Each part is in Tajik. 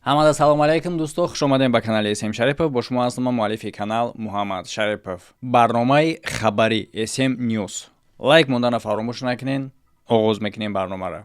Ҳамада салому алайкум, дӯсто, хуш омадем ба канали СМ Шарипов. Бо шумо ҳастам ман, муаллифи канал Муҳаммад Шарипов. Барномаи хабарӣ СМ Ньюс. Лайк мондана фаромӯш накунен. Оғоз мекунем барномаро.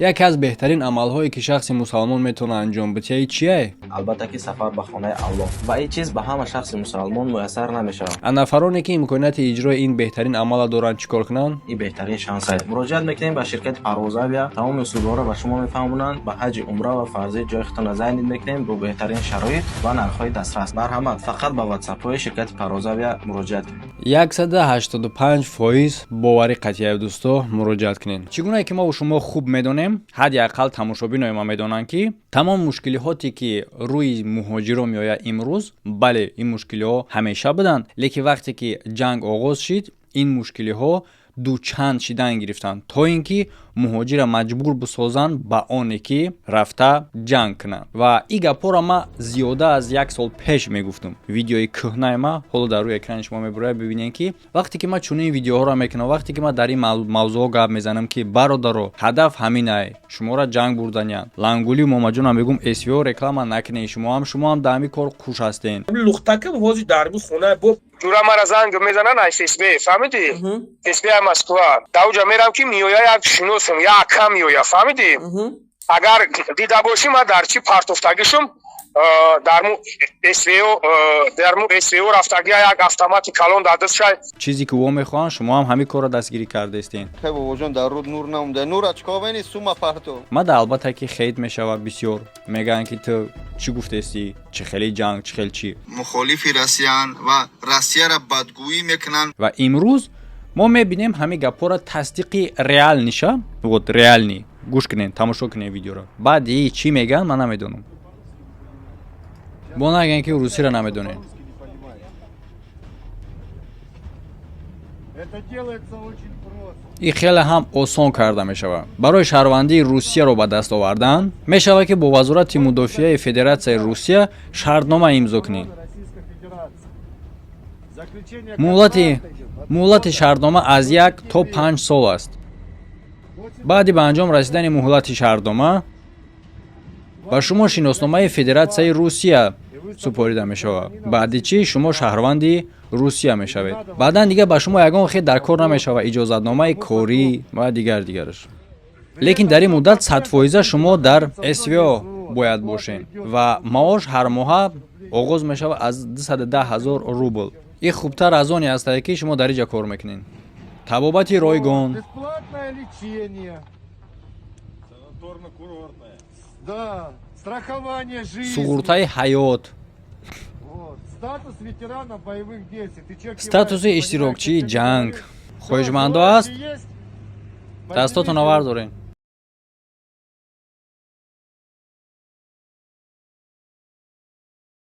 Яке аз беҳтарин амалҳое, ки шахси мусалмон метавонад анҷом бидиҳад, чие? Албатта ки сафар ба хонаи Аллоҳ, ва ин чиз ба ҳама шахси мусалмон муяссар намешавад. А нафароне, ки имконияти иҷрои ин беҳтарин амалро доранд, чӣ кор кунанд? Ин беҳтарин шанс аст. Муроҷиат мекунем ба ширкати Парвозавиа, тамоми услубҳоро ба шумо мефаҳмонанд. Ба ҳаҷи умра ва фарзӣ ҷои худтонро зайнид мекунем бо беҳтарин шароит ва нархҳои дастрас. Марҳамат, фақат ба ватсапҳои ширкати Парвозавиа муроҷиат кунед. 185% боварӣ қатъия, дӯсто, муроҷиат кунед. Чӣ гунае ки мову шумо хуб медонем, ҳадди ақал тамошобинои ма медонанд, ки тамом мушкилиҳоте, ки рӯи муҳоҷиро меояд имрӯз, бале, ин мушкилиҳо ҳамеша буданд, лекин вақте ки ҷанг оғоз шид, ин мушкилиҳо дучанд шидан гирифтанд, то ин ки муҳоҷира маҷбур бисозанд ба оне, ки рафта ҷанг кунанд. Ва ин гапҳоро ман зиёда аз як сол пеш мегуфтам. Видеои кӯҳнаи ма ҳоло дар рӯи экрани шумо мебурояд, бибинед, ки вақте ки ман чунин видеоҳоро мекунам, вақте ки ман дар ин мавзӯъҳо гап мезанам, ки бародаро, ҳадаф ҳаминае, шуморо ҷанг бурданиянд. Лангули Момаҷонам мегум, СВО реклама накунед, шумоам дар ҳамин кор хуш ҳастен. Лухтака ҳозир дар хона бо ҷура мара занг мезананд ай ФСБ, фаҳмидӣ? ФСБ Москва. Дар уҷа мерам, ки меоя як шиносум, як ака меоя, фаҳмидӣ? Агар дида бошӣ, ман дар чӣ партофтагишум, дар му СВО, дар му СВО рафтагия, як автомати калон дар дастшай. Чизе ки во мехоҳанд, шумо ҳам ҳамин корро дастгирӣ кардаистен. Хай, бобоҷон, дар руд нур намонда, нура чикор мени сума парто. Мада албатта ки хейт мешавад, бисёр мегӯянд, ки ту чӣ гуфтестӣ, чӣ хеле ҷанг, чӣ хел чӣ. Мухолифи Россиян ва Россияра бадгӯӣ мекунанд. Ва имрӯз мо мебинем ҳамин гапҳоро, тасдиқи реальный ша. Вот реальный, гӯш кунед, тамошо кунед видеоро. Баъди чӣ мегӯянд, ман намедонам. Бо нагӯянд, ки русиро намедонед. И хеле ҳам осон карда мешавад. Барои шаҳрвандии Русияро ба даст овардан мешавад, ки бо Вазорати мудофиаи Федератсияи Русия шартнома имзо кунед. Муҳлати шартнома аз 1 то 5 сол аст. Баъди ба анҷом расидани муҳлати шартнома ба шумо шиносномаи Федератсияи Русия супорида мешавад, баъди чӣ шумо шаҳрванди Русия мешавед. Баъдан дигар ба шумо ягон хел дар кор намешавад иҷозатномаи корӣ ва дигар дигараш. Лекин дар ин муддат 100% шумо дар СВО бояд бошед ва маош ҳармоҳа оғоз мешавад аз 210 ҳазор рубл. Ин хубтар аз оне астае, ки шумо дар иҷа кор мекунед. Табобати ройгон, суғуртаи ҳаёт, статуси иштирокчии ҷанг. Хоҳишмандо аст, дастотонро вардоред.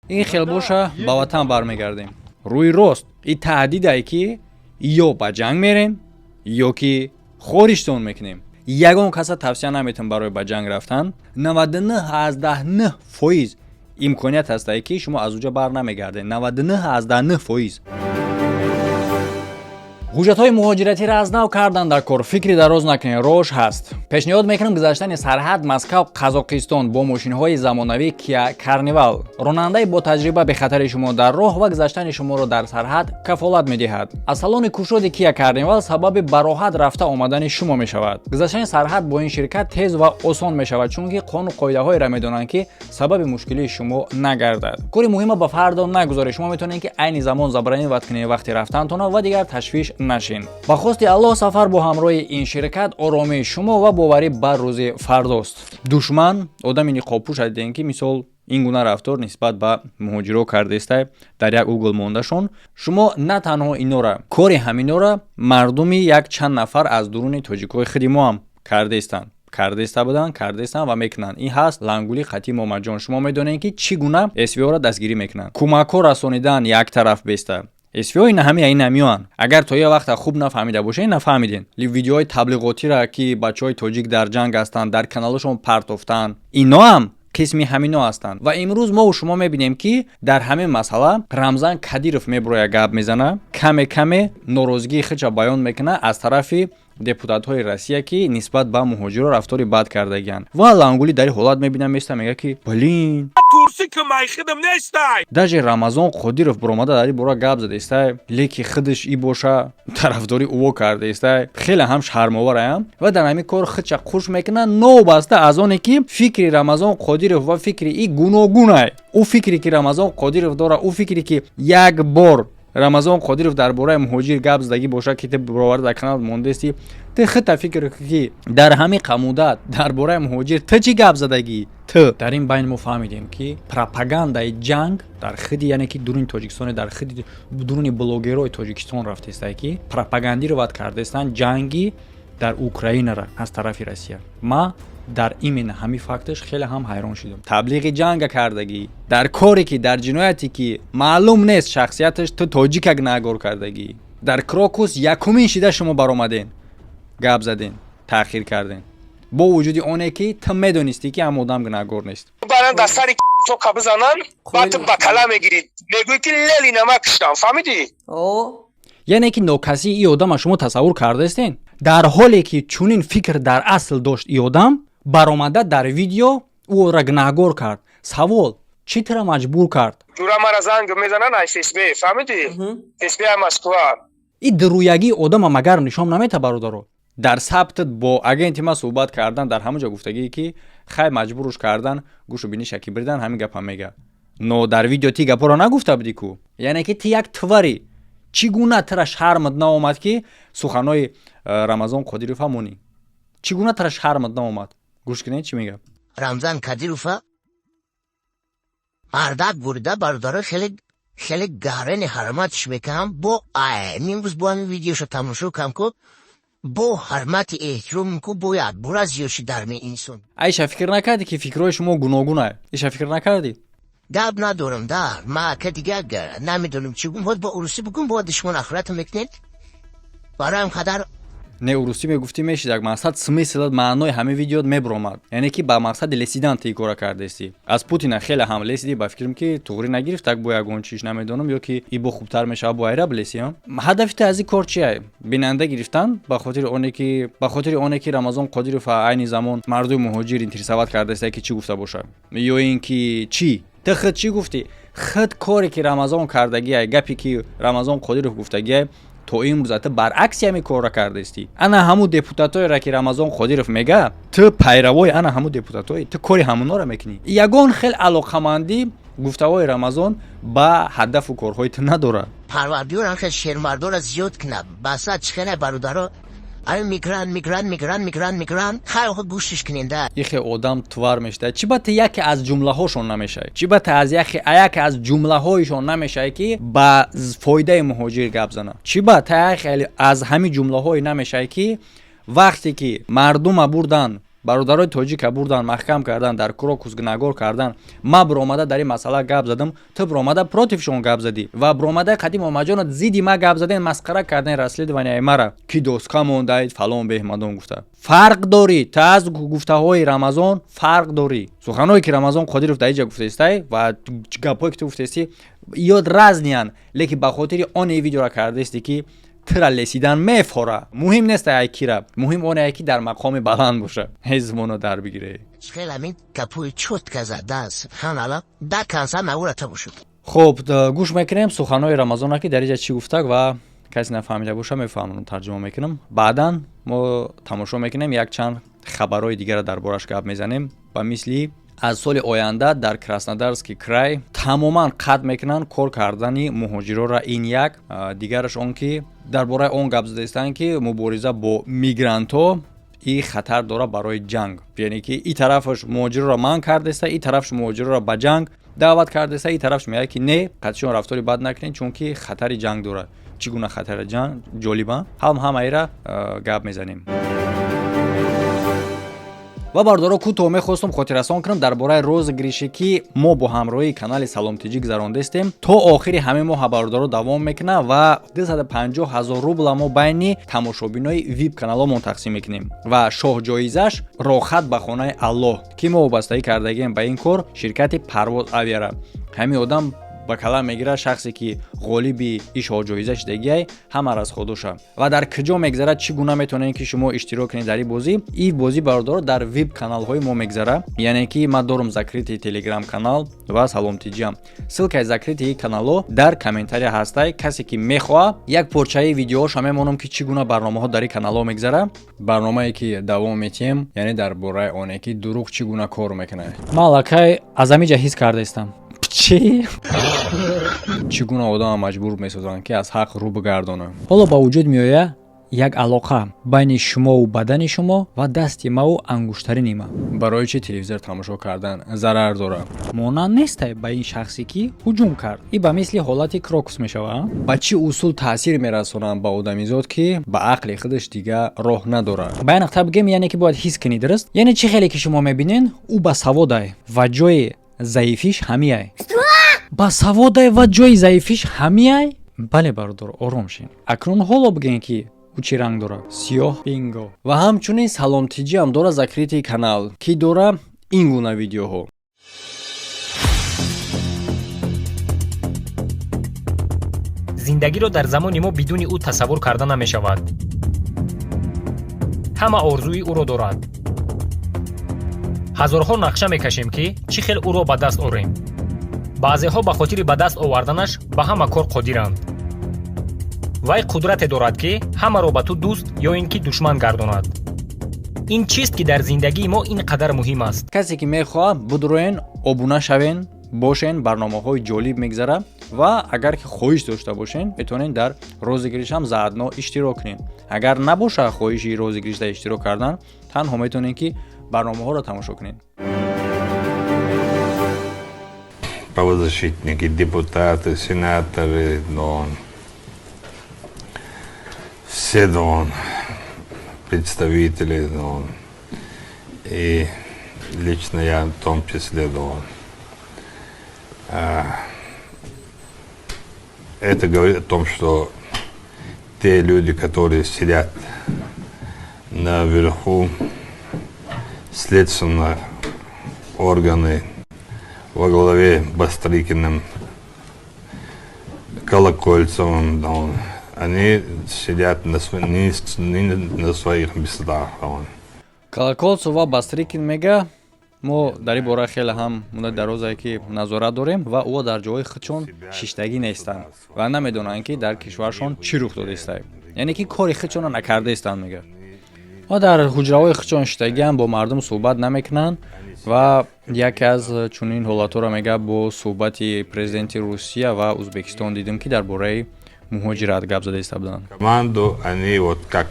Ин хел боша, ба ватан бармегардем. Рӯи рост, ин таҳдидае, ки ё ба ҷанг мерем, ё ки хориҷтон мекунем. Ягон каса тавсия наметавон барои ба ҷанг рафтан. 99,9% имконият ҳастае, ки шумо аз уҷа бар намегардед. 99,9%. Ҳуҷҷатҳои муҳоҷиратиро аз нав кардан дар кор, фикри дароз накунед, рош ҳаст. Пешниҳод мекунам гузаштани сарҳад Москав Қазоқистон бо мошинҳои замонавӣ Киа Карнивал. Ронандаи бо таҷриба бехатари шумо дар роҳ ва гузаштани шуморо дар сарҳад кафолат медиҳад. Аз салони кушоди Киа Карнивал сабаби бароҳат рафта омадани шумо мешавад. Гузаштани сарҳад бо ин ширкат тез ва осон мешавад, чунки қонуну қоидаҳоеро медонанд, ки сабаби мушкилии шумо нагардад. Кори муҳима ба фардо нагузоред. Шумо метавонед, ки айни замон забронировать кунед вақти рафтантона ва дигар ташвиш нашин. Ба хости Аллоҳ, сафар бо ҳамроҳи ин ширкат оромии шумо ва боварӣ бар рӯзи фардост. Душман одами ниқобпӯш дидем, ки мисол ин гуна рафтор нисбат ба муҳоҷиро кардаистай, дар як угол мондашон. Шумо на танҳо инора, кори ҳаминора мардуми як чанд нафар аз дуруни тоҷикҳои худи мо ҳам кардаистанд, кардаиста буданд, кардаистанд ва мекунанд. Ин ҳаст лангули қатъи Момаҷон. Шумо медонед, ки чӣ гуна СВО-ро дастгирӣ мекунанд. Кӯмакҳо расонидан як тараф беста, СВО ина ҳамия ина меоянд. Агар то як вақта хуб нафаҳмида бошед, нафаҳмиден. Видеоҳои таблиғотиро, ки бачаҳои тоҷик дар ҷанг ҳастанд, дар каналашон партофтанд, ино ҳам қисми ҳамино ҳастанд. Ва имрӯз мову шумо мебинем, ки дар ҳамин масъала Рамзан Кадиров мебуроя, гап мезана, каме каме норозигии худша баён мекунад аз тарафи Депутатҳои Россия, ки нисбат ба муҳоҷиро рафтори бад кардагианд, ва Лангулӣ дар ин ҳолат мебинам, места, мега, ки блин, Турси ки майхидам нестай. Даже Рамазон Қодиров буромада дар ин бора гап задаистай, леки худаш и боша тарафдорӣ ӯво кардаистай. Хеле ҳам шармовараям ва дар ҳамин кор худша хуш мекунад, новобаста аз оне ки фикри Рамазон Қодиров ва фикри и гуногунай. Ӯ фикре, ки Рамазон Қодиров дора, ӯ фикре, ки як бор Рамазон Қодиров дар бораи муҳоҷир гап задагӣ бошад, ки ту бироварда дар канал мондасти, ту худта фикр кун, ки дар ҳамин қамудат дар бораи муҳоҷир ту чӣ гап задагӣ. Ту дар ин байн мо фаҳмидем, ки пропагандаи ҷанг дар худи, яъне ки дуруни Тоҷикистоне, дар худи дуруни блогерҳои Тоҷикистон рафтаистае, ки пропагандировать кардаистанд ҷанги дар Украинара аз тарафи Россия. Ма дар именно ҳамин факташ хеле ҳам ҳайрон шудам. Таблиғи ҷанга кардагӣ дар коре, ки дар ҷинояте, ки маълум нест шахсияташ, ту тоҷикак нагор кардагӣ. Дар Крокус якумин шида шумо баромаден, гап заден, таъхир карден, бо вуҷуди оне ки ту медонистӣ, ки ҳам одам гунаҳгор нест. Баран дар сари тока бизанан, баъд ту ба кала мегирӣ, мегӯӣ, ки Ленина ма киштам, фаҳмидӣ? Яъне ки нокасии и одама шумо тасаввур кардаистен. Дар ҳоле ки чунин фикр дар асл дошт, и одам баромада дар видео ӯро гунаҳгор кард. Савол: чӣ тура маҷбур кард? Ҷура мара занг мезанан ай ФСБ, фаҳмидӣ? ФСБ Москва. И дуруягии одама магар нишон намета, бародаро? Дар сабтат бо агенти ма суҳбат кардан, дар ҳамон ҷо гуфтагие, ки хай, маҷбуруш кардан, гӯшу биниша ки бридан, ҳамин гапа мега. Но дар видео ти гапҳоро нагуфта будӣ ку. Яъне ки ти як твари, чӣ гуна тара шармат наомад, ки суханои Рамазон Қодиров ҳамонӣ? Чӣ гуна тара шармат наомад? Гӯш кунед, чӣ мега. Рамзан Кадирова мардак бурида, бародаро, хеле хеле гарени ҳарматш мекунам. Бо имрӯз бо ҳамин видеошо тамошо кам ку, бо ҳармати эҳтиром ку, бояд бура зиёд шид дар ми инсон. Айша, фикр накардӣ, ки фикрҳои шумо гуногуна? Иша фикр накардӣ? Гап надорам да, ма ка дига намедонам чӣ гум, бояд бо урусӣ бигум, бояд душмон ахирата мекунед бароям қадар. Не, урусӣ мегуфтӣ, мешид, як мақсад, смысл, маънои ҳамин видео мебуромад. Яъне ки ба мақсади лесидан ти кора кардаистӣ. Аз Путина хеле ҳам лесидӣ, ба фикрам, ки туғрӣ нагирифт, так бо ягон чиш намедонам, ё ки ибо хубтар мешавад, бо айраб леси. Ҳадафи ту аз ин кор чия? Бинанда гирифтан, ба хотири оне ки Рамазон Қодиров айни замон мардуми муҳоҷир интересовать кардаиста, ки чӣ гуфта бошад, ё ин ки чӣ? Ту худ чӣ гуфтӣ? Худ коре, ки Рамазон кардагиай, гапе, ки Рамазон Қодиров гуфтагиай, то имрӯза ту баръакси ҳамин корро кардаистӣ. Ана ҳамун депутатоеро, ки Рамазон Қодиров мега, ту пайравои ана ҳамун депутатои, ту кори ҳамунҳоро мекунӣ. Ягон хел алоқамандӣ гуфтаҳои Рамазон ба ҳадафу корҳои ту надорад. Парвардигор хел шермардора зиёд кунад. Басад чихена, бародаро, ай мигрант, мигрант, мигрант, мигрант, мигрант, хай охо гӯшиш кунем да. Ихе одам тварь мешавад. Чӣ ба ту яке аз ҷумлаҳошон намешавӣ? Чӣ ба ту аз яке аз ҷумлаҳоишон намешавӣ, ки ба фоидаи муҳоҷир гап зана? Чӣ ба ту яке аз ҳамин ҷумлаҳое намешавӣ, ки вақте ки мардума бурдан, бародарои тоҷика бурдан, маҳкам кардан, дар Крокус гунагор кардан, ма биромада дар ин масъала гап задам, ту биромада против шон гап задӣ ва биромада қадим Омаҷонат зидди ма гап заден, масхара карден расследования и мара, ки доска мондаид, фалон беҳмадон гуфта. Фарқ дорӣ ту аз гуфтаҳои Рамазон, фарқ дорӣ. Суханое, ки Рамазон Қодиров дар иҷа гуфтаистай, ва гапҳое, ки ту гуфтаистӣ, ёд разный анд, лекин ба хотири оне видеора кардаисти, ки тира лесидан мефора. Муҳим нест ай кира, муҳим оне, ки дар мақоми баланд боша, ҳезмоно дар бигире. Хел ҳамин гапҳои чётко зада, субҳаналло, да канса маура тамошо. Хуб, гӯш мекунем суханҳои Рамазона, ки дар иҷа чӣ гуфтак, ва касе нафаҳмида боша, мефаҳмонам, тарҷума мекунам. Баъдан мо тамошо мекунем, якчанд хабарҳои дигарро дар бораш гап мезанем, ба мисли аз соли оянда дар Краснодарский край тамоман қатъ мекунанд кор кардани муҳоҷирора. Ин як. Дигараш он ки дар бораи он гап задаистанд, ки мубориза бо мигрантҳо и хатар дорад барои ҷанг. Яъне ки и тарафаш муҳоҷирро манъ кардаиста, и тарафаш муҳоҷирро ба ҷанг даъват кардаиста, и тарафаш мегӯяд, ки не, қатъишон рафтори бад накунед, чунки хатари ҷанг дорад. Чӣ гуна хатари ҷанг? Ҷолиба, ҳам ҳамаира гап мезанем. Ва бардоро, кӯтоҳ мехостум хотиррасон кунам дар бораи розыгрыш е, ки мо бо ҳамроҳии канали Саломтиҷӣ гузарондастем. То охири ҳамин моҳ, бародаро, давом мекунад ва 250 ҳазор рубла мо байни тамошобинои вип каналомон тақсим мекунем ва шоҳҷоизаш рохат ба хонаи Аллоҳ, ки мо вобастагӣ кардагием ба ин кор ширкати Парвоз Авиара. Ҳамин одам Ба кала мегирад шахсе, ки ғолиби ишҳо ҷоиза шидагиай, ҳама расходоша. Ва дар куҷо мегзарад, чӣ гуна метавонед, ки шумо иштирок кунед дар ин бозӣ? Ин бозӣ, бародаро, дар вип каналҳои мо мегзара, яъне ки ман дорум закрытый телеграм канал ва Саломтиҷиам. Ссылкаи закрытый каналҳо дар комментария ҳастай. Касе ки мехоҳа, як порчаи видеоҳоша мемонам, ки чӣ гуна барномаҳо дар ин каналҳо мегзара. Барномае ки давом метиҳем, яъне дар бораи оне ки дурӯғ чӣ гуна кор мекунад. Ман аллакай аз ҳамин ҷа ҳис кардаистам, чӣ чӣ гуна одама маҷбур месозанд, ки аз ҳақ рӯ бигардонад. Ҳоло ба вуҷуд меояд як алоқа байни шумову бадани шумо ва дасти маву ангуштарини ма. Барои чӣ телевизор тамошо кардан зарар дорад? Монанд нестай ба ин шахсе, ки ҳуҷум кард. И ба мисли ҳолати крокус мешавад. Ба чӣ усул таъсир мерасонанд ба одамизод, ки ба ақли худаш дига роҳ надорад? Ба як нуқта бигем, яъне ки бояд ҳис кунӣ, дуруст? Яъне чӣ хеле ки шумо мебинен, ӯ ба саводай ва ҷои заифиш ҳамияй. Ба саводай ва ҷои заифиш ҳамияй. Бале, бародар, ором шин. Акнун ҳоло бигем, ки ӯ чӣ ранг дорад? Сиёҳ. Бинго. Ва ҳамчунин Саломтиҷиам дора закрытый канал, ки дора ин гуна видеоҳо. Зиндагиро дар замони мо бидуни ӯ тасаввур карда намешавад. Ҳама орзуи ӯро дорад. Ҳазорҳо нақша мекашем, ки чӣ хел ӯро ба даст орем. Баъзеҳо ба хотири ба даст оварданаш ба ҳама кор қодиранд. Вай қудрате дорад, ки ҳамаро ба ту дӯст ё ин ки душман гардонад. Ин чист, ки дар зиндагии мо ин қадар муҳим аст? Касе ки мехоҳад, будроен, обуна шавен, бошен. Барномаҳои ҷолиб мегзара ва агар ки хоҳиш дошта бошен, метавонед дар розыгрышам заодно иштирок кунед. Агар набоша хоҳиши розыгрышда иштирок кардан, танҳо метавонед, ки барномаҳоро тамошо кунед. Правозащитники, депутаты, сенаторы, но все он, представители, но и лично я в том числе, но это говорит о том, что те люди, которые сидят наверху, следственные органы во главе Бастрыкиным, Колокольцевым, да, они сидят на, св... не, не на своих местах. Да. Колокольцев ва Бастрыкин, мега, мо дар ин бора хеле ҳам муддати дарозае ки назорат дорем ва ӯ дар ҷои худшон шиштагӣ нестанд ва намедонанд, ки дар кишваршон чӣ рух додаистад, яъне ки кори худшонро накардаистанд. Мега, ва дар ҳуҷраҳои худшон шиштагиам бо мардум суҳбат намекунанд. Ва яке аз чунин ҳолатҳоро, мега, бо суҳбати президенти Русия ва Узбекистон дидем, ки дар бораи муҳоҷират гап зада иста буданд. Команду они вот как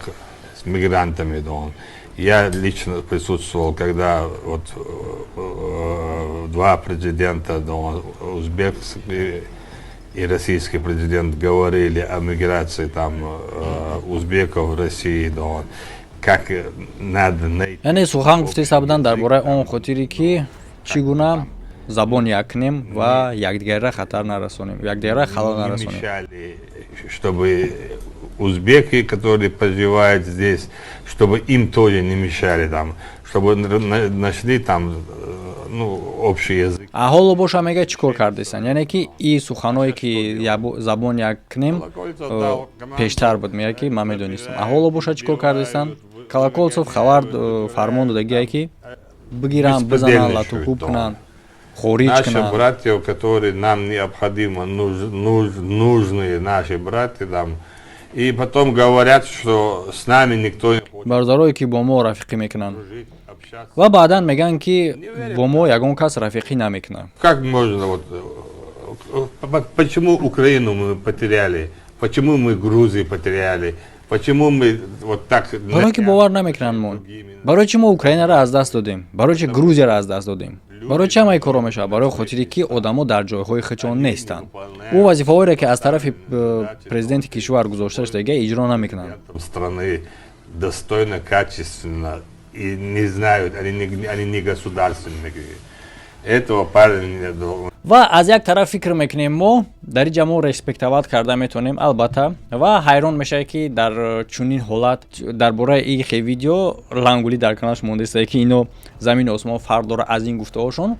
с мигрантами, да, он. Я лично присутствовал, когда вот два президента, да, он, узбекский и российский президент, говорили о миграции там узбеков в России, да, он, как надо найти. Яъне сухан гуфтаиста буданд дар бораи он хотире, ки чӣ гуна забон як кунем ва якдигарра хатар нарасонем, якдигарра халал не нарасонем. Мешали, чтобы узбеки, которые проживают здесь, чтобы им тоже не мешали там, чтобы нашли там ну, общий язык. А ҳоло боша, мега, чӣ кор кардесан? Яъне ки и суханое ки забон як кунем, пештар буд, мега, ки ман медонистам. А ҳоло боша, чӣ кор кардесан? Колокольцев хабар фармон додагие, ки бигиранд, бизананд, латукӯб кунанд, хориҷ Наши кунанд. братья, которые нам необходимо, нужные наши братья там, и потом говорят, что с нами никто не хочет Бародарое, ки бо мо рафиқӣ мекунанд дружить, общаться. Ва баъдан мегӯянд, ки бо мо ягон кас рафиқӣ намекунад. Как можно вот, почему Украину мы потеряли, почему мы Грузию потеряли, почему мы вот так? Барое ки бовар намекунанд мо. Барои чӣ мо Украинаро аз даст додем? Барои чӣ Грузияро аз даст додем? Барои чӣ ҳамаи корро мешавад? Барои хотире ки одамо дар ҷойҳои худшон нестанд. Ӯ вазифаҳоеро, ки аз тарафи президенти кишвар гузошта шудага, иҷро намекунанд. Страны достойно, качественно и не знают, они не государственники. Этого парня не Ва аз як тараф фикр мекунем, мо дар ин ҷа мо респектовать карда метавонем, албатта, ва ҳайрон мешавед, ки дар чунин ҳолат дар бораи ин хе видео лангулӣ дар каналаш мондааст, ки ино замину осмон фарқ дора аз ин гуфтаҳошон.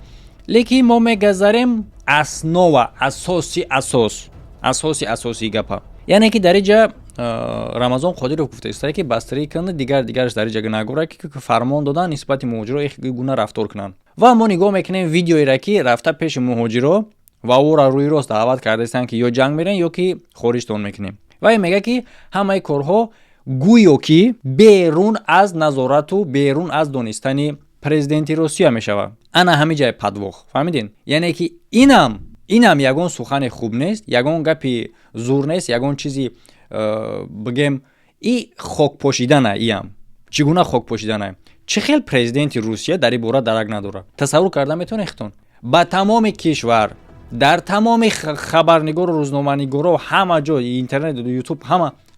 Лекин мо мегазарем. Основа, асоси асос, асоси асосии гапа, яъне ки дар иҷа Рамазон Қодиров гуфтааста, ки Бастрыкин, дигар дигараш дар иҷа нагура, ки фармон додан нисбати муҳоҷиро гуна рафтор кунанд. Ва мо нигоҳ мекунем видеоеро, ки рафта пеши муҳоҷиро ва ӯро рӯи рост даъват кардаистанд, ки ё ҷанг мерем, ё ки хориҷтон мекунем. Вай мегӯяд, ки ҳамаи корҳо гӯё ки берун аз назорату берун аз донистани президенти Русия мешавад. Ана ҳамин ҷай подвох, фаҳмидин? Яъне ки инам ягон сухани хуб нест, ягон гапи зур нест, ягон чизи бигем, и хокпошидана. Иам чӣ гуна хокпошидана? Чӣ хел президенти Русия дар ин бора дарак надорад? Тасаввур карда метавонед хитон? Ба тамоми кишвар, дар тамоми хабарнигору рӯзноманигоро, ҳама ҷо, интернет, Ютуб,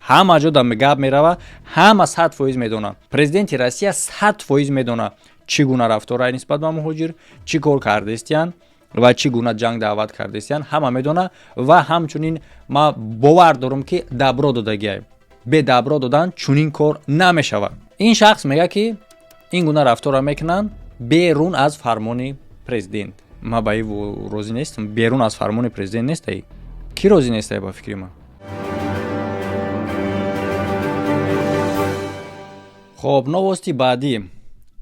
ҳама ҷо гап мерава, ҳама 100% медонанд. Президенти Россия 100% медонад, чӣ гуна рафтора нисбат ба муҳоҷир, чӣ кор кардестиянд ва чӣ гуна ҷанг даъват кардестиянд, ҳама медонад. Ва ҳамчунин ман бовар дорам, ки добро додагиай. Бе добро додан чунин кор намешавад. Ин шахс мегӯяд, ки ин гуна рафтора мекунанд берун аз фармони президент. Ман ба ин розӣ нестам. Берун аз фармони президент нестай, кӣ розӣ нестай, ба фикри ман? Хоб, новости баъдӣ: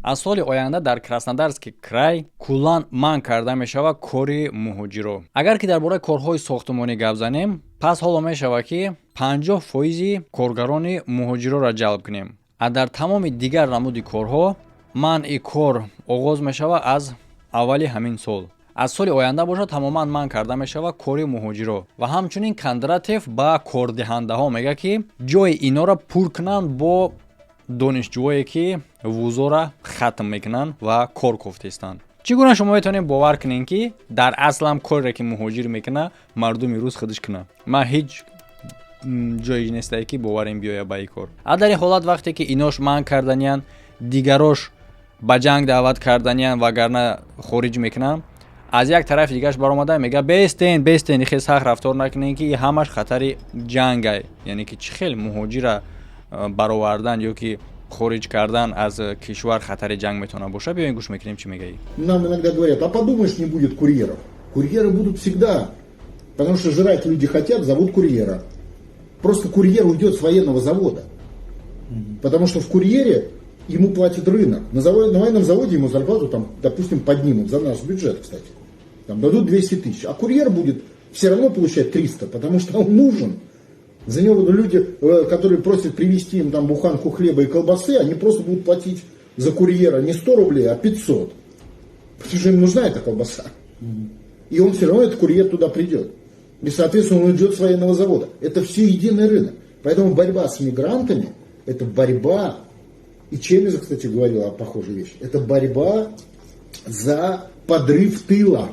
аз соли оянда дар Краснодарский край куллан манъ карда мешавад кори муҳоҷиро. Агар ки дар бораи корҳои сохтумонӣ гап занем, пас ҳоло мешавад, ки 50 фоизи коргарони муҳоҷироро ҷалб кунем, а дар тамоми дигар намуди корҳо манъи кор оғоз мешавад аз аввали ҳамин сол. Аз соли оянда бошад, тамоман манъ карда мешавад кори муҳоҷиро. Ва ҳамчунин Кондратев ба кордиҳандаҳо мегӯяд, ки ҷои инора пур кунанд бо донишҷӯое, ки вузора хатм мекунанд ва кор кофтаистанд. Чӣ гуна шумо метавонед бовар кунед, ки дар аслам коре, ки муҳоҷир мекунад, мардуми рус худаш кунад? Ман ҳеҷ ҷое нестае, ки боварем биёяд ба ин кор. А дар ин ҳолат, вақте ки инош манъ карданиянд, дигарош ба ҷанг даъват карданиянд, вагарна хориҷ мекунанд, аз як тарафи дигараш баромада мега: «Бестен, бестен, хел сахт рафтор накунед, ки ҳамаш хатари ҷангай». Яъне ки чӣ хел муҳоҷира баровардан ё ки хориҷ кардан аз кишвар хатари ҷанг метавонад бошад? Биёем, гӯш мекунем, чӣ мегаӣ. Нам иногда говорят: а подумаешь, не будет курьеров. Курьеры будут всегда. Потому что жрать люди хотят, зовут курьера. Просто курьер уйдет с военного завода. Потому что в курьере ему платит рынок. На военном заводе ему зарплату, там, допустим, поднимут, за наш бюджет, кстати. Там дадут 200 тысяч. А курьер будет все равно получать 300, потому что он нужен. За него люди, которые просят привезти им там буханку хлеба и колбасы, они просто будут платить за курьера не 100 рублей, а 500. Потому что им нужна эта колбаса. И он все равно, этот курьер, туда придет. И, соответственно, он уйдет с военного завода. Это все единый рынок. Поэтому борьба с мигрантами – это борьба, и Чемезов, кстати, говорил о похожей вещи, это борьба за подрыв тыла.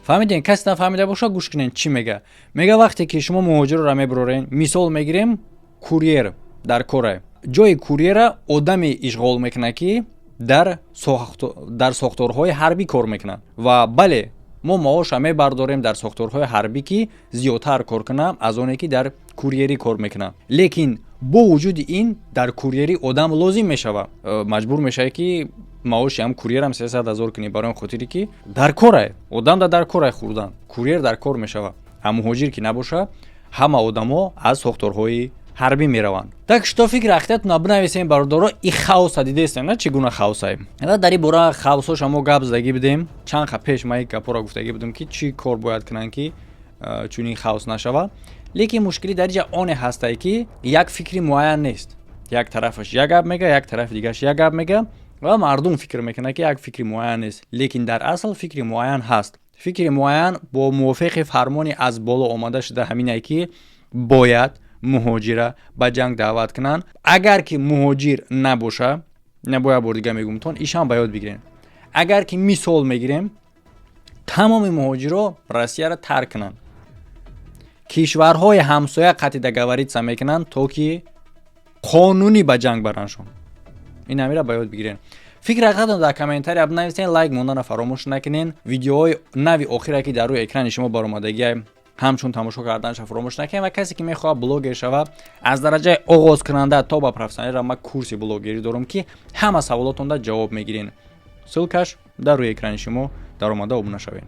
Фаҳмидем? Касе нафаҳмида боша, гӯш кунед, чӣ мега. Мега, вақте ки шумо муҳоҷирро мебурорен, мисол мегирем, курьер дар кора, ҷои курьера одаме ишғол мекунад, ки дар сохторҳои ҳарбӣ кор мекунад. Ва бале, мо маоша мебардорем дар сохторҳои ҳарбӣ, ки зиёдтар кор кунам, аз оне ки дар курьерӣ кор мекунам. Лекин бо вуҷуди ин дар курьерӣ одам лозим мешавад. Маҷбур мешавад, ки маоши ҳам курьерам 300 000 кунӣ, барои он хотире ки дар корай одам, дар корай хӯрдан курьер дар кор мешавад. А муҳоҷир ки набоша, ҳама одамо аз сохторҳои ҳарбӣ мераванд. Так что фикр ақидатона бинависем, бародаро. И хаоса дидестем, на? Чӣ гуна хаосае? Дар ин бора хаосоша мо гап задагӣ будем чанд ха пеш. Ма ин гапҳоро гуфтагӣ будем, ки чӣ кор бояд кунанд, ки чунин хаос нашавад. Лекин мушкилӣ дар инҷа оне ҳастае, ки як фикри муайян нест. Як тарафаш як гап мега, як тарафи дигараш як гап мега, ва мардум фикр мекунад, ки як фикри муайян нест. Лекин дар асл фикри муайян ҳаст. Фикри муайян бо мувофиқи фармони аз боло омада шуда ҳаминае, ки бояд муҳоҷира ба ҷанг даъват кунанд. Агар ки муҳоҷир набоша, на, бо як бор дига мегумтон, ишам ба ёд бигирем. Агар ки мисол мегирем, тамоми муҳоҷиро Россияро тарк кунанд, кишварҳои ҳамсоя қатъи договориться мекунанд, то ки қонунӣ ба ҷанг барандшон. Ин ҳамира ба ёд бигирен. Фикр ақидатон дар комментария бинависен, лайк мондана фаромӯш накунен. Видеоҳои нави охире, ки дар рӯи экрани шумо баромадагиа, ҳамчун тамошо карданаша фаромӯш накунед. Ва касе ки мехоҳад блогер шавад, аз дараҷаи оғозкунанда то ба профессионалра, ман курси блогерӣ дорам, ки ҳама саволотонда ҷавоб мегирен. Ссылка ш дар рӯи экрани шумо. Даромада обуна шавед.